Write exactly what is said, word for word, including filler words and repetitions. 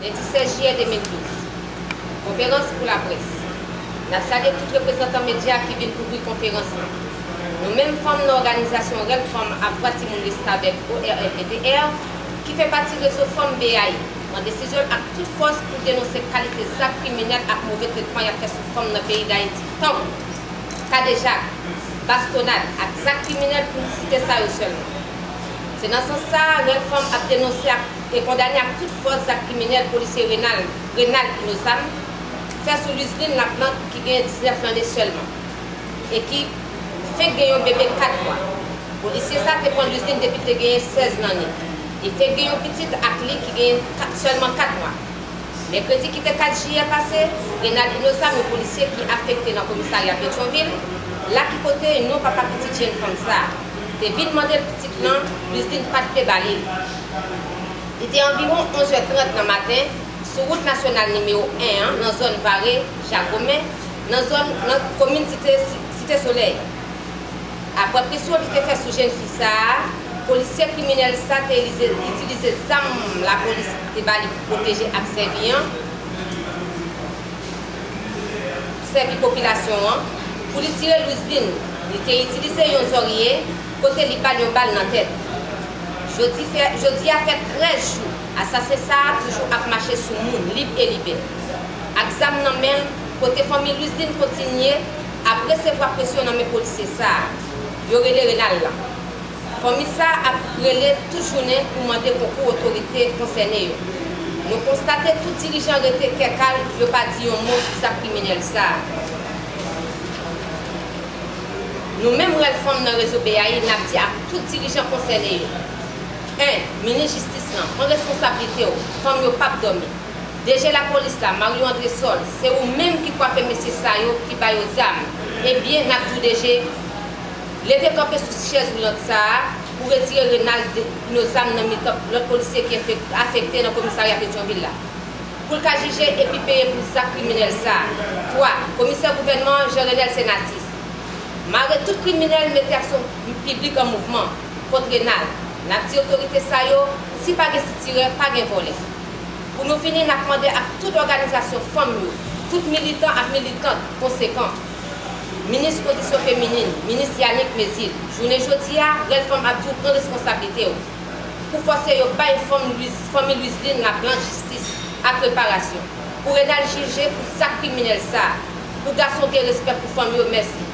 Lendi sèz jiyè de mil douz. Konferans pou laprès. N ap salye tout reprezantan medya ki vin kouvri konferans lan. Nou menm fanm nan òganizasyon Rèl Fanm ak Vwa Timoun Restavèk, O R L V T R, ki fè pati rezo fanm B A I, pran desizyon l ak tout fòs pou denonse kalite zak kriminèl ak move tretman y ap fè sou fanm nan peyi Dayiti, tankou kadejak, bastonad ak zak kriminèl, pou n site sa yo sèlman. Se nan sans sa a, Rèl Fanm ap denonse ak e kondane ak tout fòs zak kriminèl polisye Renald, Renald Inosam, fè sou Luzline Laplante ki genyen diznèf lanne sèlman e ki fenk gen yon bebe kat mwa. Polisye sa te pran Luzline depi l te genyen sèz lanne. Li fenk gen yon pitit ak li ki genyen kat, sèlman kat mwa. Mèkredi ki te kat jiyè pase, Renald Inosam, yon polisye ki afekte nan komisarya Petyonvil la, ki kote non papa pitit jenn fanm sa a, te vin mande l pitit lan, Luzline pa t vle ba li l. Li te anviwon onz è trant nan maten sou wout nasyonal nimewo en an, nan zòn Vare, Jagomen, nan zòn, nan komin Site, Site Solèy. Aprè presyon li te fè sou jenn fi sa a, polisye kriminèl sa te ilize-, itilize zam lapolis te ba li pou pwoteje ak sèvi an, sèvi popilasyon an, pou li tire Luzline. Li te itilize yon zòrye kote li ba l yon bal nan tèt. Jodi fè, jodi a fè trèz jou asasen sa a toujou ap mache sou moun lib e libè, ak zam nan men l, kote fanmi Luzline kontinye ap resevwa presyon nan men polisye sa a, yo rele Renald lan. Fanmi sa a ap rele tout jounen pou mande konkou otorite konsène yo. Nou konstate tout dirijan rete kè kal, yo pa di yon mo sou zak kriminèl sa a. Nou menm Rèl Fanm nan rezo B A I, n ap di ak tout dirijan konsène yo: en, minis jistis lan, pran responsablite w, fanm yo p ap dòmi. D G lapolis la, Mario Andrésol, se ou menm ki kwafe mesye sa yo, ki ba yo zam. Ebyen, n ap di w, D G, leve kanpe sou chèz woulant sa a pou retire Renald Inosam nan mitan lòt polisye ki enfek-, afekte nan komisarya Petyonvil la, pou l ka jije epi peye pou zak kriminèl sa a. Twa, komisè gouvènman an, Jean Renel Senatus, mare tout kriminèl, mete aksyon piblik an mouvman kont Renald. N ap di otorite sa yo, si pa gen sitirè, pa gen vòlè. Pou nou fini, n ap mande ak tout òganizasyon fanm yo, tout militan ak militant konsekan, minis kondisyon feminin, minis Yanick Mézil, jounen jodi a, Rèl Fanm ap di w pran responsablite w pou fòse yo bay fanm Lwiz-, fanmi Lwizlin Laplant jistis ak reparasyon, pou Renald jije pou zak kriminèl sa a, pou gason gen respè pou fanm yo. Mèsi.